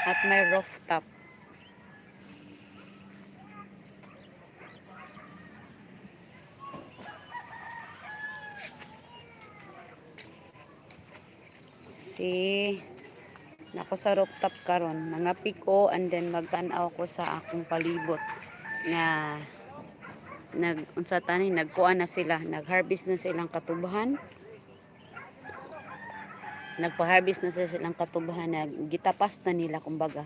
At my rooftop. Si nako sa rooftop karon, mga piko, and then magtan-aw ko sa akong palibot nga nag unsa tani, nagkuan na sila, nag-harvest na silang katubahan. Nagpa-harvest na sila silang katubahan, gitapas na nila kumbaga.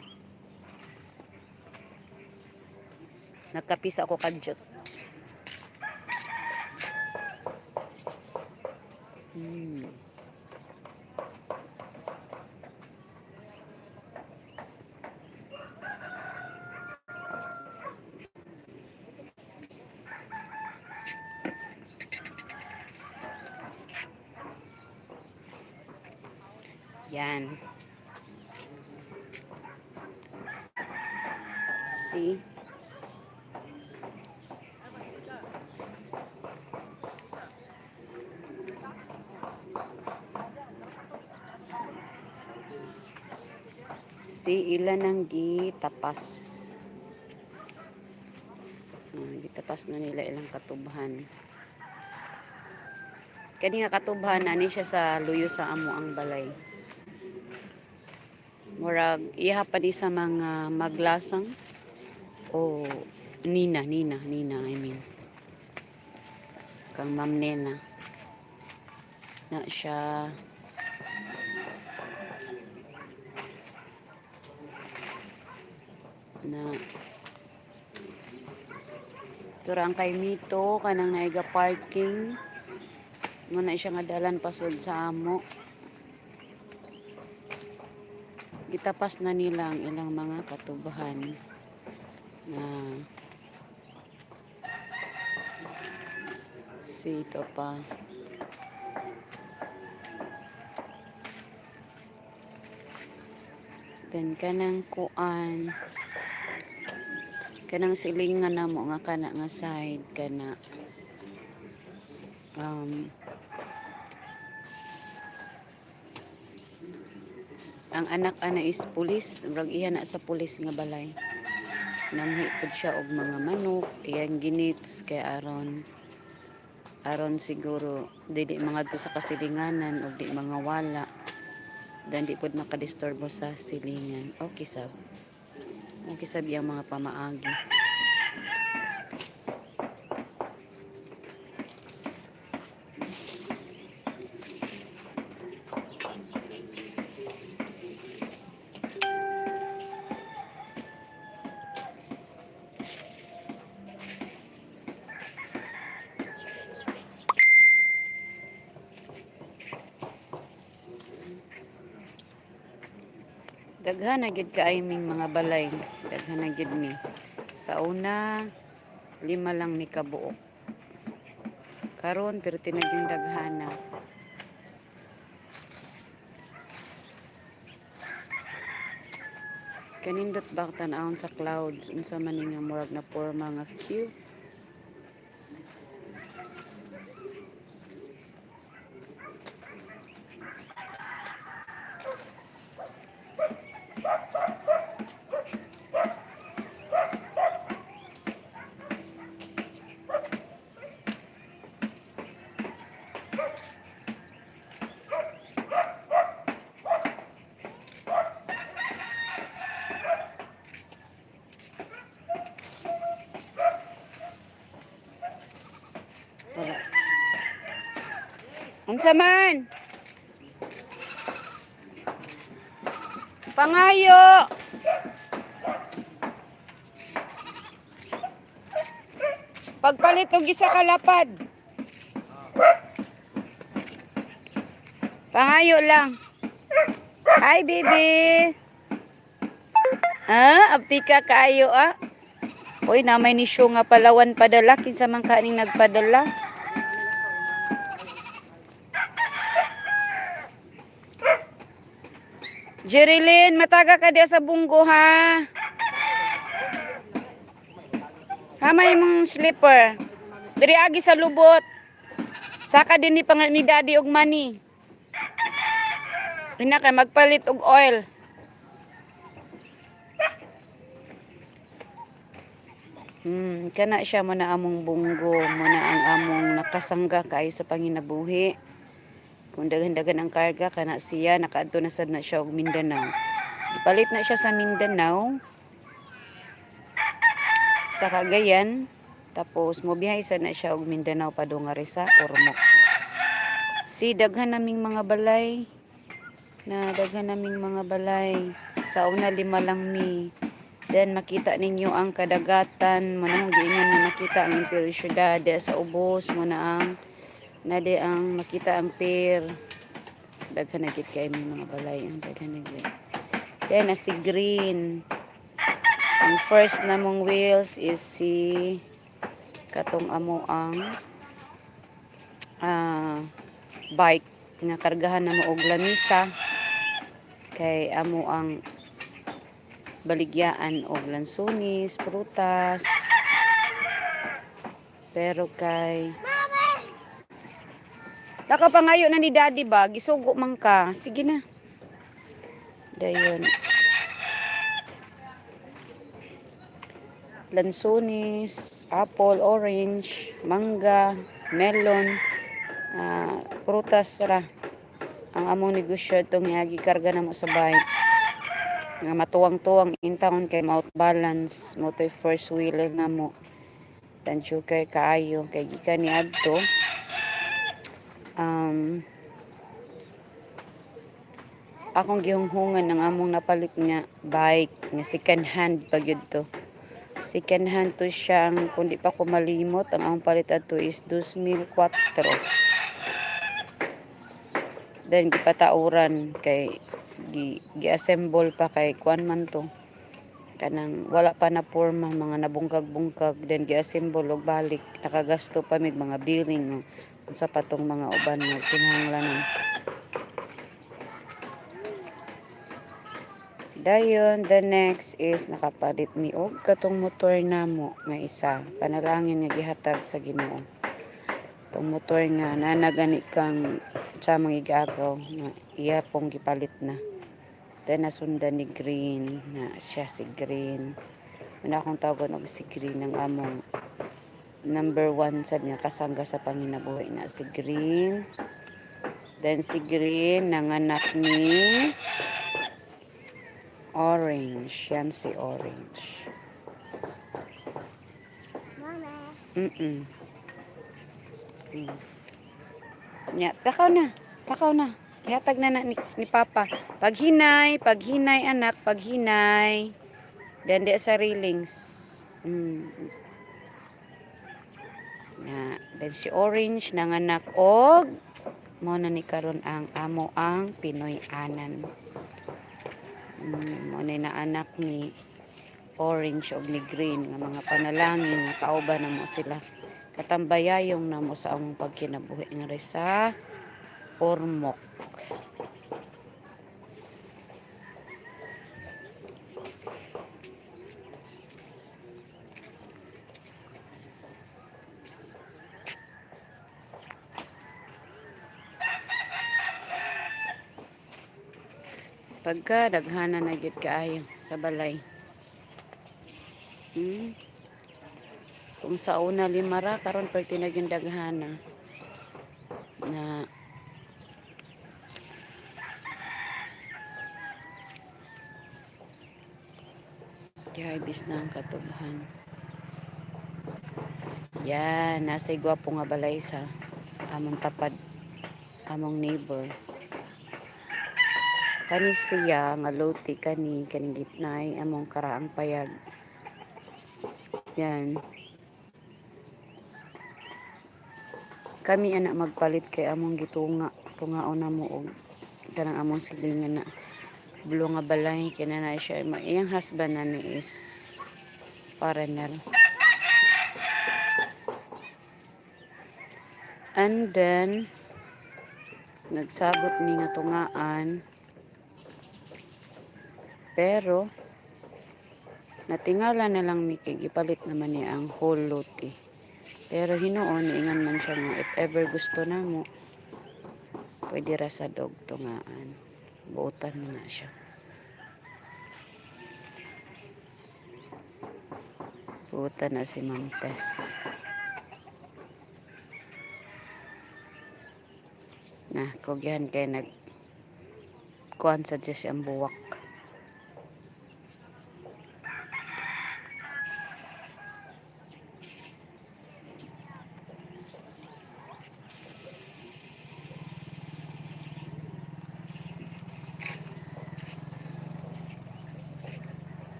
Nagkapisa ako kadyot. Yan. See? Si ilan ang gitapas. Ah, gitapas na nila ilang katubhan. Kani nga katubhan ani siya sa luyo sa amo ang balay. Murag iha pa ni sa mga maglasang o Nina, Nina, Nina, I mean. Kang Ma'am Nena. Na siya na Tura ang kay Mito kanang naiga parking mo na siya nga dalan pasod sa amo. Gitapas na nila ang ilang mga katubahan na si ito pa. Then kanang kuan, kanang silingan namo nga kana nga side kana, ang anak ana is pulis, murag iya na sa pulis nga balay. Namuhi pud siya og mga manok, iyang ginits kay aron aron siguro dili mangadto sa kasilinganan og di mga wala. Dan di pud makadisturbo sa silingan. Okay sab. Okay sab iyang mga pamaagi. Daghan na gyud kaayo ming mga balay. Daghan na gyud mi. Sa una, lima lang ni kabuok. Karon pero tinaging daghana. Kanindot ba tan-awon sa clouds, unsa man ni nga murag na porma nga cute. Wala. Unsa man? Pangayo. Pagpalit og isa ka lapad. Pangayo lang. Hi, baby. Ah, aptika kaayo ah. Uy, namay ni siya nga palawan padala kinsa man kaning nagpadala. Jerilyn, mataga ka diya sa bunggo ha. Hamay mong slipper. Diri agi sa lubot. Saka din ni pang ni daddy og money. Ina kay magpalit og oil. Kana siya mo na among bunggo, mo na ang among nakasangga kaayo sa panginabuhi. Kung daghan-daghan ang karga kana siya, nakaadto na sad na siya og Mindanao. Gipalit na siya sa Mindanao sa Cagayan, tapos mobiyahe sad na siya og Mindanao padung nga sa Ormoc. Si daghan naming mga balay na, daghan naming mga balay. Sa una, lima lang mi. Then makita ninyo ang kadagatan mo na akong giingon nga makita ang Imperio Syudad sa ubos mo na ang na di ang makita ang pier. Daghan na gid kay may mga balay, ang daghan na gid. Then na si Green. Ang first namong wheels is si katong amo ang bike nga kargahan namo og lamisa kay amo ang baligyaan og lansones, prutas. Pero kay nakapangayo na ni Daddy ba, gisugo man ka. Sige na. Dayon. Lansones, apple, orange, mangga, melon, prutas ra. Ang among negosyo itong niagi karga namo sa bike. Nga matuwang-tuwang in town kay mouth balance mo to'y first wheeler namo. Tansyo kay kaayo kay gikan ni adto. Akong gihunghungan ang among napalit nga bike nga second hand pa gyud to. Second hand to siyang, kung di pa ko malimot, ang among palit adto is 2004. Then gipatauran kay gi gi-assemble pa kay kuan man to. Kanang wala pa na porma, mga nabungkag-bungkag, then gi-assemble og balik, nakagasto pa mig mga bearing unsa pa tong mga uban nga kinahanglanon. Dayon the next is nakapalit mi og katong motor namo nga isa, panalangin nga gihatag sa Ginoo. Tong motor nga naa gani kang sa mga igagaw nga iya pong gipalit na. Then nasundan ni Green na siya si Green. Muna akong tawagon og si Green, ang among number one sad nga kasangga sa panginabuhi na si Green. Then si Green nanganak ni Orange. Yan si Orange. Mama. Nya, takaw na. Takaw na. Ihatag na, na ni Papa. Paghinay, paghinay anak, paghinay. Then di sa railings. Na, then si Orange nanganak og mo na ni karon ang amo ang Pinoy anan. Mo na na anak ni Orange og ni Green nga mga panalangin nga kauban namo sila. Katambayayong namo sa among pagkinabuhi nga sa Ormoc. Pagka daghana na gyud kaayo sa balay. Kung sa una lima ra, karon perti na gyud daghana. Na gi-harvest na ang katubhan. Yan, nasa gwapo nga balay sa among tapad, among neighbor. Kani siya nga lote kani kaning gitnay among karaang payag. Yan. Kami ana magpalit kay among gitunga, tungaon namo og kanang among silingan na blue nga balay kay na siya iyang husband na ni is foreigner. And then nagsabot mi nga tungaan, pero natingala na lang mi kay gipalit naman niya ang whole lote. Pero hinuon niingon man siya nga if ever gusto namo, pwede ra sa dog tungaan. Buotan mo na siya. Puta na si Ma'am Tess. Na, kugyan kay nag kuan sa Diyos ang buwak.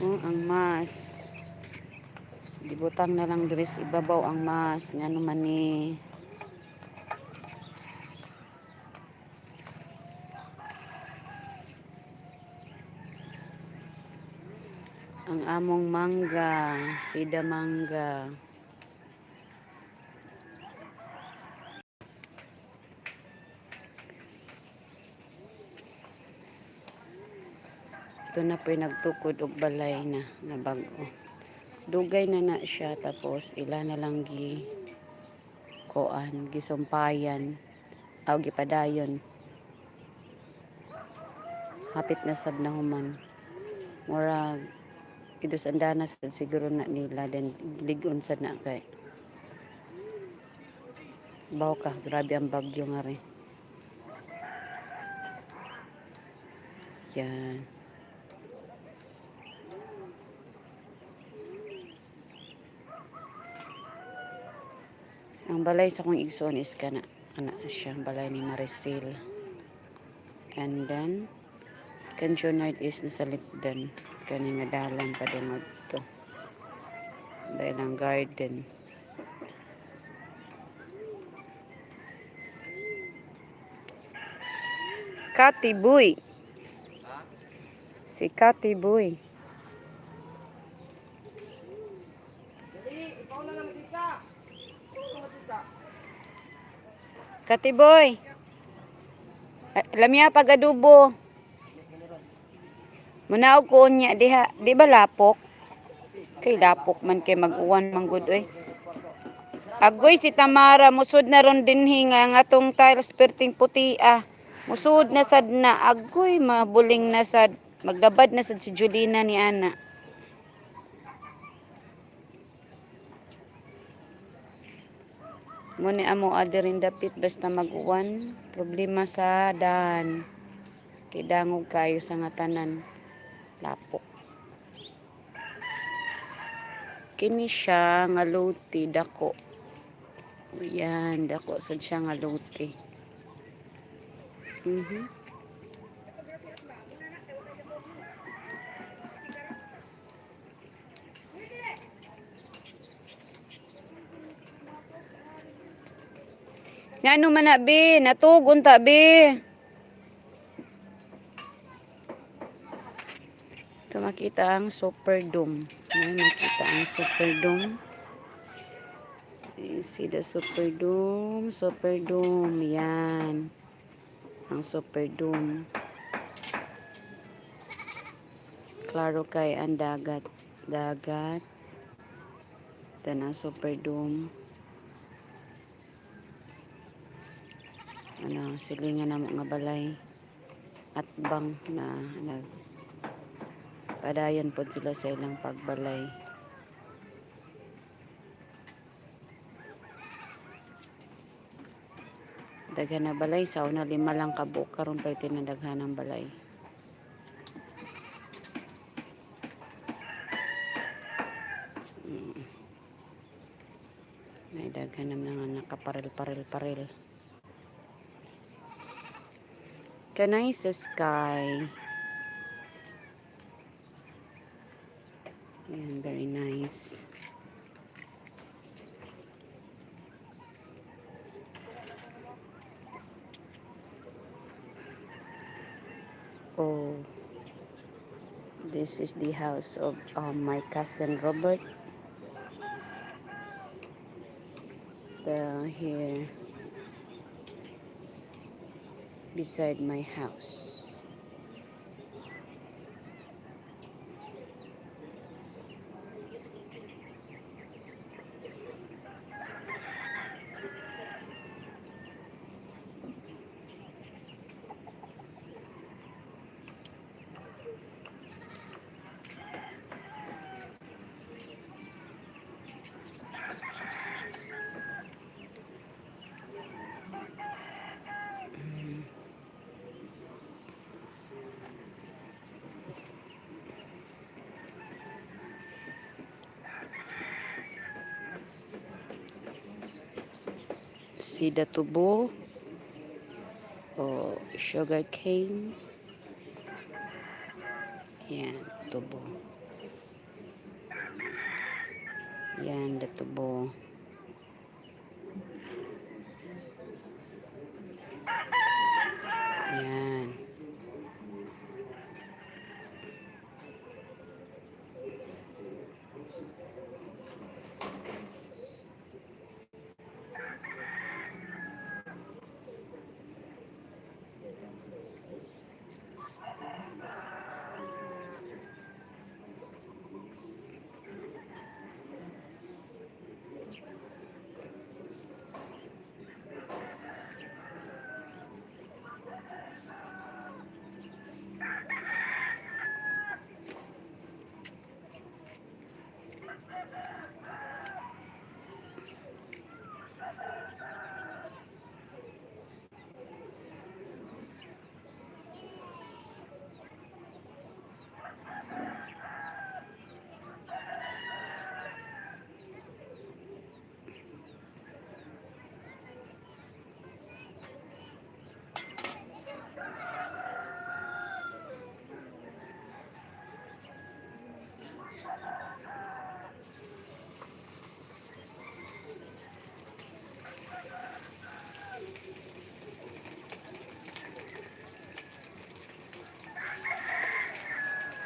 Oh, ang mas. Gibutang na lang diri sa ibabaw ang mas ngano man ni. Ang among mangga, sida mangga. Ito na po'y nagtukod og balay na nga bag-o. Dugay na na siya, tapos ila na lang gi kuan, gisumpayan aw gipadayon. Hapit na sab na human. Murag idus andana sad siguro na nila, then lig-on sad na kay baw ka, grabe ang bagyo nga rin. Yan. Ang balay sa kong igsoon is kana ana siya, ang balay ni Maricel. And then kan Junard is nasa lipdan kani nga dalan padungog to. Dahil ang garden. Katiboy. Si Katiboy. Dali, ikaw na lang tika. Ikaw na tika. Katiboy. Eh, lamya pag adubo. Munaog ko niya diha. Di ba lapok? Kay lapok man kay mag-uwan man gud oy. Agoy si Tamara musud na ron dinhi nga ang atong tiles perting puti ah. Musud na sad na agoy mabuling na sad. Maglabad na sad si Julina ni ana. Muni amo rin dapit basta mag-uwan, problema sa dan. Kay dangog kayo sa nga tanan. Lapok. Kini siya nga luti dako. Ayan, dako sad siya nga luti. Ngano man na be, natugon ta be. Ito makita ang Superdome. Ayan, makita ang Superdome. You see the Superdome, Superdome, yan. Ang Superdome. Klaro kay ang dagat. Dagat. Ito na ang Superdome. Ano, silingan na mo nga balay. At bang na nag padayon pod sila sa ilang pagbalay. Daghan na balay sa una lima lang ka buok, karon pwede na daghan ang balay. May daghan na mga nakaparel-parel-parel. Kanay sa sky. Ayan, very nice. Oh, this is the house of my cousin Robert. The here beside my house. See the tubo o sugar cane. Yan, tubo. Yan, the tubo. Yan.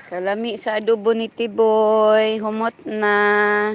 Kalami sa adobo ni Tiboy. Humot na.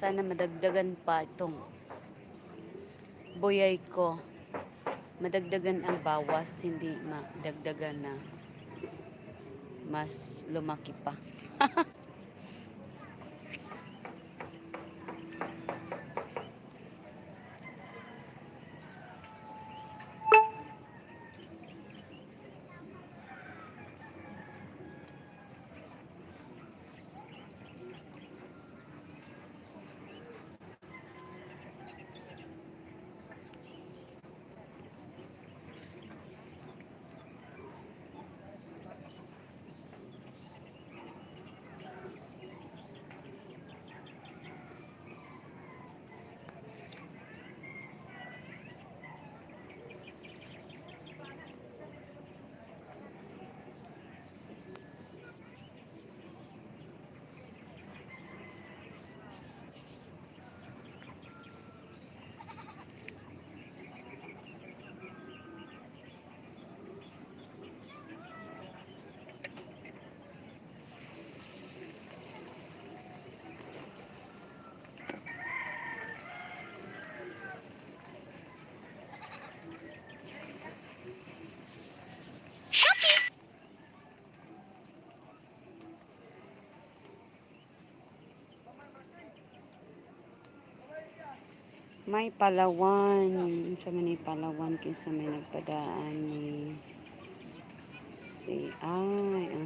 Sana madagdagan pa itong buyay ko. Madagdagan ang bawas, hindi madagdagan na mas lumaki pa. May Palawan. Unsa man ni Palawan, kinsa may nagpadaan ni si ay ang